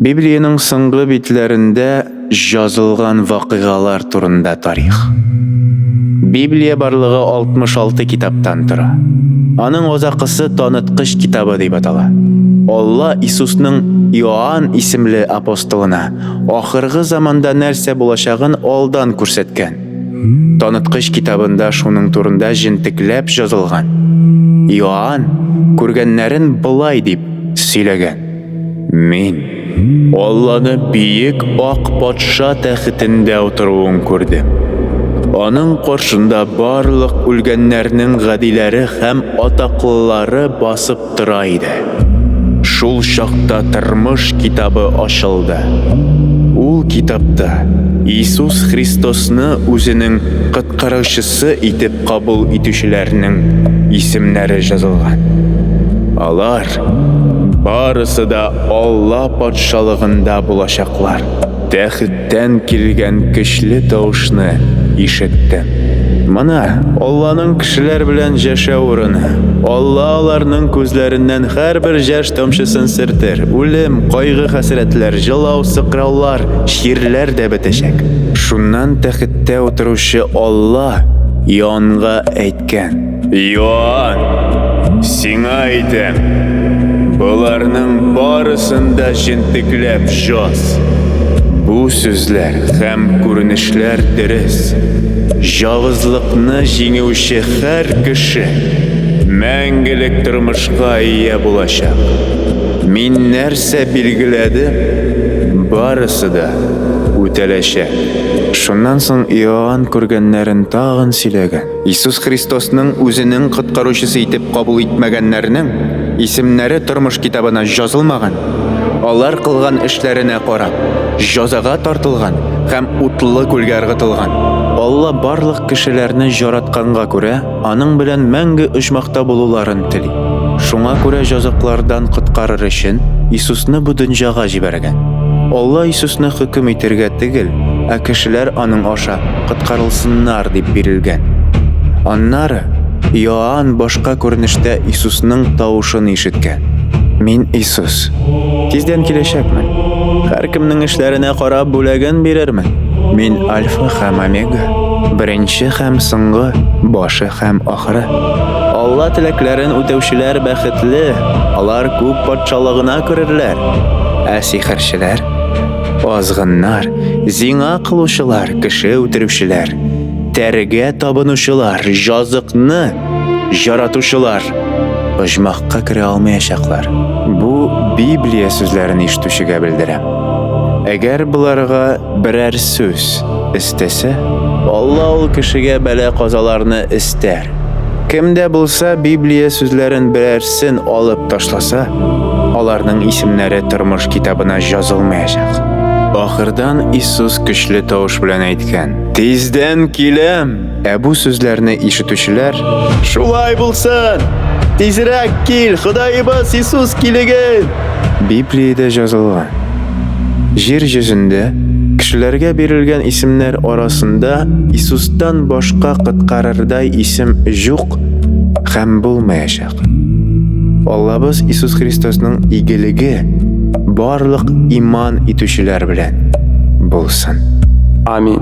Библиянең соңгы битләрендә җазылган вакыйгалар турында тарих. Библия барлыгы 66 китаптан тора. Аның азакысы Таныткыч китабы дип атала. Алла Иисусның Иоанн исемле апостолына ахыргы заманда нәрсә булачагын алдан күрсәткән. Таныткыч китабында шуның турында җентекләп җазылган. Иоанн күргәннәрен болай дип сөйләгән. Мин Алланы биек ак патша тәхетендә утыруын күрдем. Аның каршында барлык үлгәннәрнең гадиләре һәм атаклылары басып тора иде. Шул чакта Тормыш китабы ачылды. Ул китапта Иисус Христосны үзенең Коткаручысы итеп кабул итүчеләрнең исемнәре җазылган. Алар барысы да Алла Патшалыгында булачаклар. Тәхеттән килгән көчле тавышны ишеттем. Мына Алланың кешеләр белән җәшәү урыны. Алла аларның күзләреннән һәрбер җәш тамчысын сертер. Үлем, кайгы-хәсрәтләр, җылау, сыкраулар, чирләр дә бетәчәк. Шуннан тәхеттә утыручы Алла Иоаннга әйткән. Иоанн, сиңа әйтәм, боларның барысын да җентекләп җаз. Бу сүзләр һәм күренешләр дөрес. Җавызлыкны җиңүче һәр кеше мәңгелек тормышка ия булачак. Мин нәрсә билгеләдем, барысы да үтәләчәк. Шуннан соң Иоанн күргәннәрен тагын сөйләгән. Иисус Христосның үзенең Коткаручысы итеп кабул итмәгәннәрнең исемнәре тормыш китабына җазылмаган. Алар кылган эшләренә карап, җазага тартылган һәм утлы күлгә ыргытылган. Алла барлык кешеләрне җаратканга күрә, аның белән мәңге оҗмахта булуларын тели. Шуңа күрә җазаклардан коткарыр өчен Иисусны бу дөнҗага җибәргән. Алла Иисусны хөкем итергә тегел, ә кешеләр аның аша коткарылсыннар дип бирелгән. Аннары Иоанн башка күренештә Иисусның тавышын ишеткән. Мин Иисус. Тиздән киләчәкмен. Һәркемнең эшләренә карап бүләген бирермен. Мин Альфа һәм Омега, беренче һәм соңгы, башы һәм ахыры. Алла теләкләрен үтәүчеләр бәхетле, алар күк патшалыгына керерләр. Ә сихерчеләр, азгыннар, зина кылучылар, кеше үтерүчеләр, тәргә табынучылар, җазыкны жаратучылар оҗмахка керә алмаячаклар. Бу Библия сүзләрен ишетүчегә белдерәм. Әгәр боларга берәр сүз өстәсә, Алла ул кешегә бәла-казаларны өстәр. Кем дә булса Библия сүзләрен берәрсен алып ташласа, аларның исемнәре тормыш китабына җазылмаячак. Ахырдан Иисус көчле тавыш белән әйткән: "Тиздән киләм!" Ә бу сүзләрне ишетүчеләр: "Шулай булсын! Тизрәк кил, Ходаебыз Иисус килеген!" Библиядә җазылган. Җир йөзендә кешеләргә бирелгән исемнәр арасында Иисустан башка коткарырдай исем җук һәм булмаячак. Аллабыз Иисус Христосның игелеге барлык иман итүчеләр белән булсын. Амин.